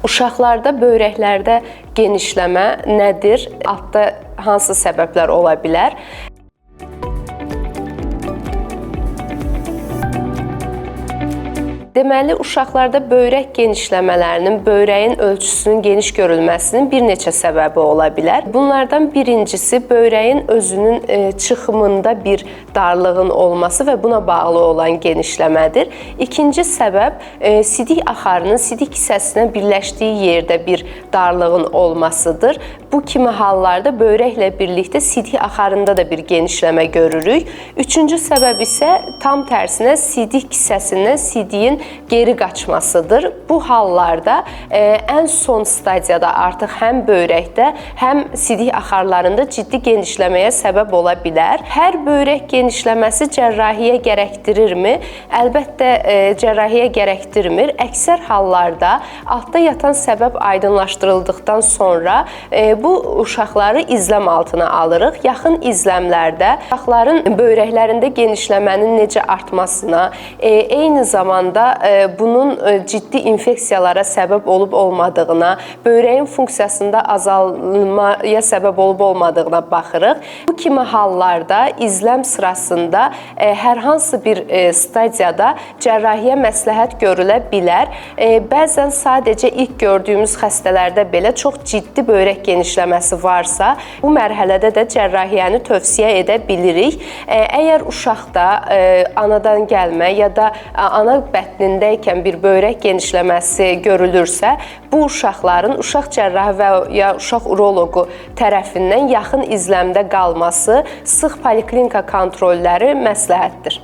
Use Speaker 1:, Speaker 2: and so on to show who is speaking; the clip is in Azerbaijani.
Speaker 1: Uşaqlarda böyrəklərdə genişləmə nədir? Altda hansı səbəblər ola bilər? Deməli, uşaqlarda böyrək genişləmələrinin, böyrəyin ölçüsünün geniş görülməsinin bir neçə səbəbi ola bilər. Bunlardan birincisi böyrəyin özünün çıxımında bir darlığın olması və buna bağlı olan genişləmədir. İkinci səbəb sidik axarının sidik kisəsinə birləşdiyi yerdə bir darlığın olmasıdır. Bu kimi hallarda böyrəklə birlikdə sidik axarında da bir genişləmə görürük. Üçüncü səbəb isə tam tərsinə sidik kisəsindən sidiyin geri qaçmasıdır. Bu hallarda ən son stadiyada artıq həm böyrəkdə, həm sidik axarlarında ciddi genişləməyə səbəb ola bilər. Hər böyrək genişləməsi cərrahiyyə gərəkdirirmi? Əlbəttə, cərrahiyyə gərəkdirmir. Əksər hallarda altda yatan səbəb aydınlaşdırıldıqdan sonra bu uşaqları izləm altına alırıq. Yaxın izləmlərdə uşaqların böyrəklərində genişləmənin necə artmasına, eyni zamanda bunun ciddi infeksiyalara səbəb olub olmadığına, böyrəyin funksiyasında azalmaya səbəb olub olmadığına baxırıq. Bu kimi hallarda izləm sırasında hər hansı bir stadiyada cərrahiyyə məsləhət görülə bilər. Bəzən sadəcə ilk gördüyümüz xəstələrdə belə çox ciddi böyrək genişləməsi varsa, bu mərhələdə də cərrahiyyəni tövsiyə edə bilirik. Əgər uşaqda anadan gəlmə ya da ana bətnindəykən bir böyrək genişləməsi görülürsə, bu uşaqların uşaq cərrahı və ya uşaq uroloqu tərəfindən yaxın izləmdə qalması, sıx poliklinika kontrolləri məsləhətdir.